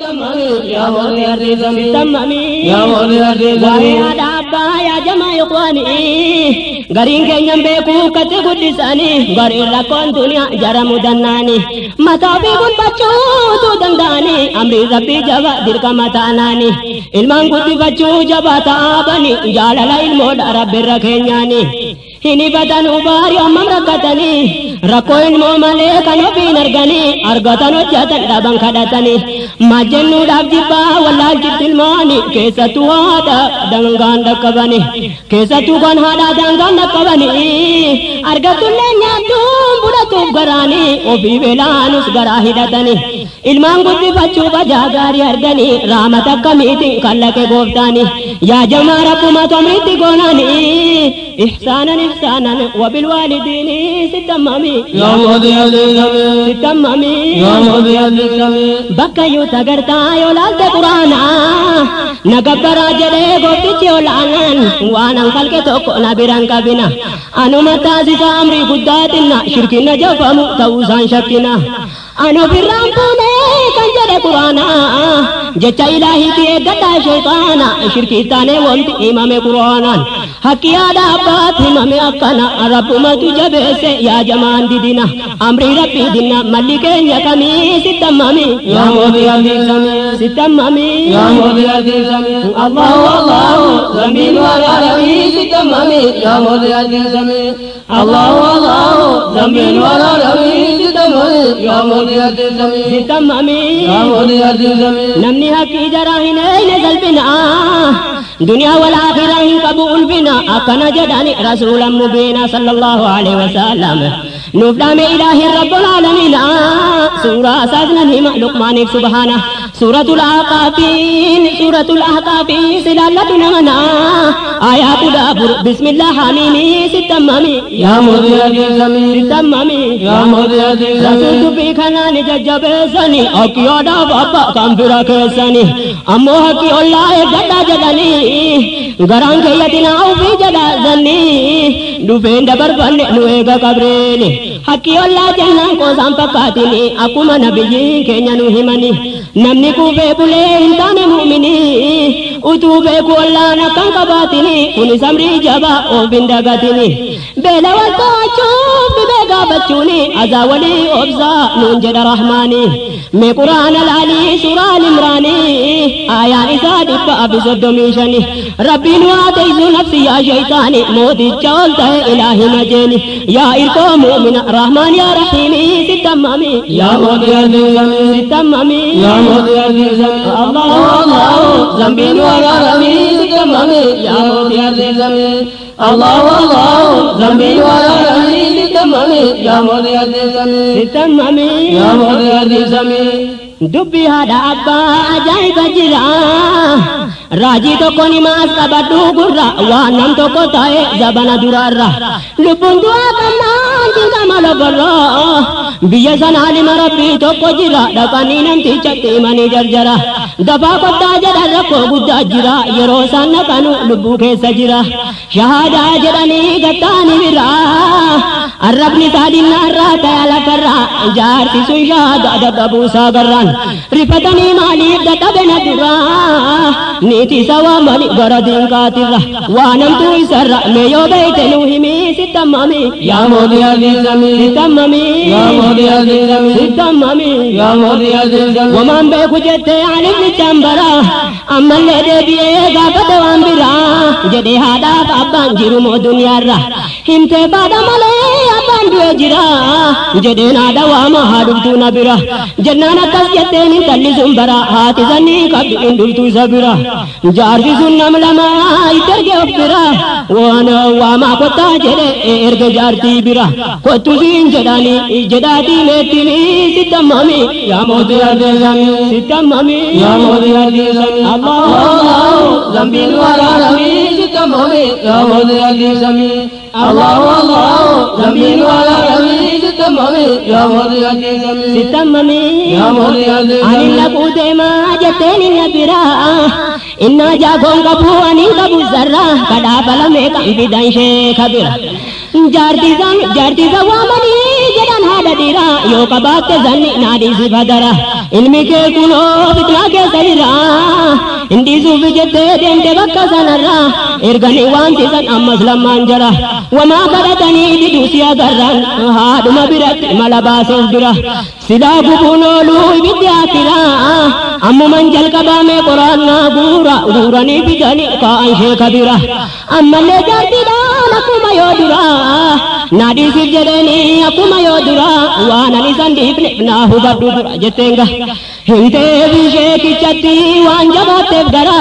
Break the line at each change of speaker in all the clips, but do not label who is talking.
يا موضي أرضي ستمامي يا موضي أرضي ويا دابا يا جماعة إخواني غرين كينيان بيكو كتي قدساني غرين ركون دنيا جرى مدناني متابي قل بچو تو دنداني أمري ربي جوا دل کا متانانی ilmaan guddifachuu jabaa ta'aabani jaalala ilmoodha rabbirra keenyaani hin ifatan ubaari ammam rakkatanii rakkoo ilmoo malee kan ofiin arganii argatan hojjetan dhaban kadhatanii maal jennuudhaaf jibbaa wallaalchitti ilmaani keessattuu haadha dangaan dhaqqabani keessattuu kan haadha dangaan dhaqqabanii argatullee nyaattuun fudhatuuf garaanii ofii beelaanus garaa hidhatanii ilmaan guddifachuu bajaa gaarii arganii raamata akkamiitiin kallaqe gooftaani yaa jamaa rabbumatu amritti goonaanii ihsaanan ihsaanan wabilwaalidiini sittammami
يا موضي أرضي
sittammami
يا موضي أرضي
bakka yoo tagartaa yoo laalte quraanaa na gabbaraa jedhee gooftichi olaanaan waan an kalqe tokko na biraan qabina anuma taasisa amrii guddaa xinna shirkina jafamu ta'uusaan shakkina anu birraan fuunee kan jedhe quraanaa jecha ilaahiiti eeggadhaa shayxaana shirkii taanee wanti himame quraanaan hakki yaada abbaat himame akkana rabbumatu jabeesse yaa jamaan didina amrii rabbii dinna malli keenya kamii sittammami
يا موضي أرضي
sittammami
يا موضي أرضي الله الله زمين والعالمي ستمامي يا موضي أرضي الله الله زمين والعالمي ستمامي يا موضي أرضي
sittammami
يا موضي أرضي
namni haqqii jaraa hin eegne salphina duniyaa wal aakhira hin qabu ulfina akkana jedhani rasuulan mubiina sallallahu alaihi wasallam nuuf dhaame ilaahi rabbul aalamiina suuraa asaasnan hima luqmaaniif subhaana suuratul ahqaafiin suuratul ahqaafiin silaallatu namana aayaa 14 bismillah hamiimii sittammami
يا موضي أرضي
sittammami
يا موضي أرضي
Rasuul dubbii kanaan jajjabeessani haqqi yaadaaf abba kan bira keessani ammoo haqqi ollaa eeggadhaa jedhanii garaan keeyyatina ofii jedha zannii dhufeen dabarfanne nu eega qabreeni haqqi ollaa jennaan qoosaan fakkaatini akkuma nabiyyiin keenya nu himani namni kuufee bulee hin taane mu'minii utuu beeku ollaan akkan qabaatini kunis amrii jabaa of hin dagatini beela wal to'achuuf dhibee gaafachuuni azaa walii obsaa nuun jedha rahmaani mee quraana laalii suuraa limraanii aayaan isaa 135 rabbiin waa teeysu nafsi yaa shaytaani mooticha ol ta'e ilaahi majeeni yaa irkoo mu'mina rahmaan yaa rahiimii sittammami
يا موضي أرضي
sittammami
يا موضي أرضي الله الله زمين والعالمي ستمامي يا موضي أرضي الله الله زمين والعالمي ستمامي يا موضي أرضي
sittammami
يا موضي أرضي
dubbii haadha abbaa ajaa'iba jira raajii tokko nimaas qabadhu gurra waan nam tokko ta'e zabana duraarra lubbuun du'aa qabnaan cinqama lafarra biyya sana lima rabbii tokko jira dhaqanii namtichatti himanii jarjara dafaa kottaa jedhan rakkoo guddaa jira yeroo isaan dhaqanu lubbuu keessa jira shahaadaa jedhanii gattaanii bira arrabni isaa dinnaarraa ta'e lafarraa jaarsi sun shahaadaa dadhabuu isaa garraan rifatanii maaliif dadhabe na duraa niiti isa waamani gara diinqaatirra waa namtuu isarra mee yoo beeyte nu himii sittammami
يا موضي أرضي
sittammami
يا موضي أرضي
sittammami
يا موضي أرضي
Wamaan beeku jettee alifni chambara ammallee deebi'ee gaafate waan biraa jedhee haadhaaf abbaan jiru moo duniyaarra himtee baadha malee abbaan du'e jira jedheen haadha waama haa dhuftuu na bira jennaan akkas jetteen intalli sun bara haati sanii qabdi hin dhuftuu isa bira jaarsi sun nam lama itti erge of bira waan waamaa kottaa jedhe erge jaartii bira kottu siin jedhanii jedhaatii meettimii sittammami
يا موضي أرضي
sittammami
يا موضي أرضي
الله
الله زمين والعالمي ستمامي يا موضي أرضي الله الله زمين والعالمي ستمامي يا موضي أرضي
sittammami
يا موضي أرضي
ani laquu deemaa jetteen inna biraa innaa jaakoon qabu ani qabu zarraa kadhaa balamee kan fidan sheeka bira jaartii san waamanii jedhan haadha haadha dhiiraa yoo qabaatte zanni naadhiisi fadara ilmi kee kunoo fitnaa keessa jira hindhiisuuf jettee deemte bakka sanarraa erganii waamsisan ammas lammaan jara wamaa kadhatanii diduu si agarraan haadhuma biratti mala baaseef bira silaa gubuun ooluu ibiddi akiraa ammuman jalqabame qoraannaa guura guuranii fidanii kaa'an sheeka bira ammallee jaartiidhaan akkuma yoo duraa naadhiisiif jedhanii akkuma yoo duraa waan ani isan dhiifne naa hubadhu dura jetteenga himteef sheekichatti waan jabaatteef gara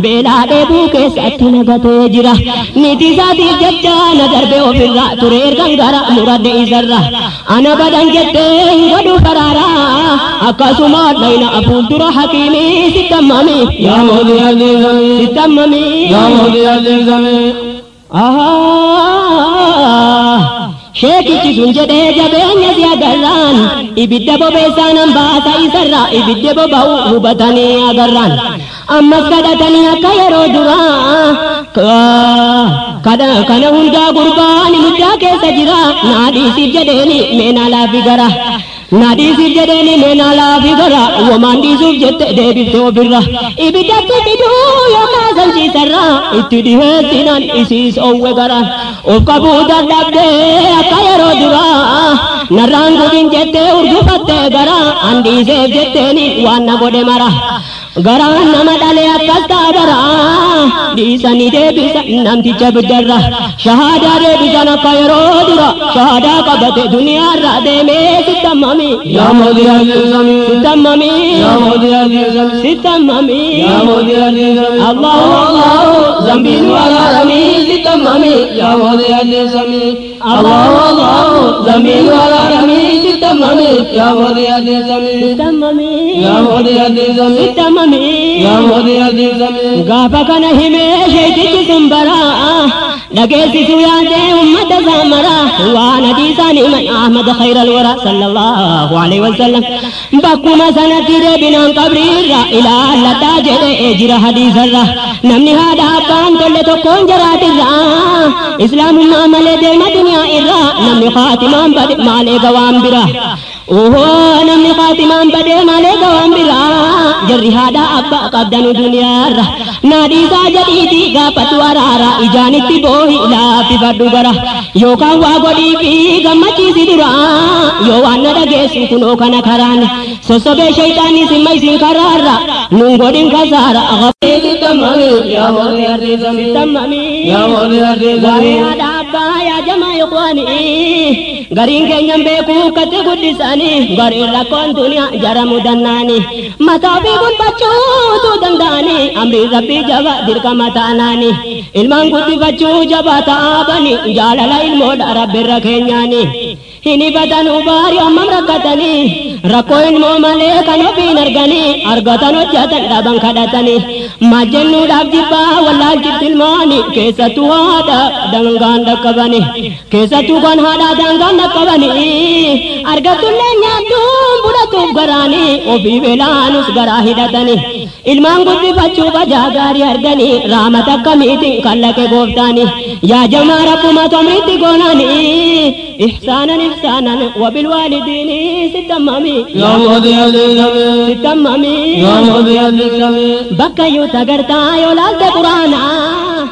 beelaa dheebuu keessatti nagatee jira niiti isaatiif jecha na darbe ofirra ture ergan gara muradde isarra ana badan jettee hin godhu faraara akkasuma dhayna fuuldura hakiimii sittammami
yaa mootii ardiisamii
sittammami
yaa mootii ardiisamii.
Sheekichi sun jedhee jabeenya si agarraan ibidda bobeessaan hambaasa isarraa ibidda boba'u hubatanii agarraan ammas kadhatanii akka yeroo duraa kana hundaa gurbaan muddaa keessa jira naadhiisiif jedheeni meenaa laafi gara naadhiisiif jedheeni meenaa laafi gara womaan dhiisuuf jette deebifte ofirra ibiddatti fiduu yookaan salchiisarra itti dhiheessinaan isiis owwe garaan of qabuu dadhabdee akka yeroo duraa narraan gubin jettee urgufattee gara andiiseef jetteeni waan na godhe mara garaan nama dhale akkas ta'a bara dhiisanii deebisan namticha biddarra shahaadaa deebisan akka yeroo dura shahaadaa qabate duniyaarra deemee sittammami
yaa mootii ardiisamii
sittammami
yaa mootii ardiisamii
sittammami
yaa mootii ardiisamii.
Allahu
Allahu zambiin waraaramii sittammami yaa mootii ardiisamii. Allahu Allahu zambiin waraaramii sittammami yaa mootii ardiisamii.
Sittammami
yaa mootii ardiisamii.
Sittammami
yaa mootii ardiisamii.
Gaafa kana himee sheekichi sun baraa dhageessisuu yaadee ummata saamaraa waan hadiisaan himan Ahmad khayral wara sallallahu alaihi wasallam bakkuma sanatti deebinaan qabriirra ilaalladhaa jedhee jira hadiisarra namni haadha abbaan tolle tokkoon jaraatirra islaamummaa malee deema duniyaa irra namni khaatimaan bade maal eega waan bira Ohoo namni khaatimaan badee malee gawaan biraa jarri haadha abbaa qabdanu duniyaarra naadhiisaa jedhiitii gaafadhu araara ijaanitti boohi laaffifadhu gara yookaan waa godhii fi gammachiisi dura yoo waan na dhageessu kunoo kana karaan sossobee shayxaanni simma isin karaarra nun godhin kasaara.
Sittammami yaa mootii ardiisamii.
Sittammami
yaa mootii ardiisamii.
Waa'ee haadha abbaa yaa jamaa ikhwaanii gariin keenyan beekuu katti guddisanii gariin rakkoon duniyaa jara mudannaani mataa ofii gonfachuutu danda'anii amrii rabbii jaba dirqama taanaani ilmaan guddifachuu jabaa ta'aa bani jaalala ilmoodha rabbirra keenyaani hin ifatanuu baarii hammam rakkatanii rakkoo ilmoo malee kan ofiin arganii argatan hojjetan dhaban kadhatanii maal jennuudhaaf jibbaa wallaalchifti ilmaani keessattuu haadha dangaan dhaqqabani keessattuu kan haadha dangaan dhaqqabani argatullee nyaattuun fudhatuuf garaani ofii beelaanus garaa hidhatani ilmaan guddifachuuf ajaa gaarii arganii raamata akkamiitiin kallaqe gooftaani yaa jamaa rabbuma tomritti goonaani ihsaanan ihsaanan wabilwaalidiini sittammami
yaa mootii ardiisamii.
Sittammami
yaa mootii ardiisamii.
Bakka yoo tagartaa yoo laalte quraanaa.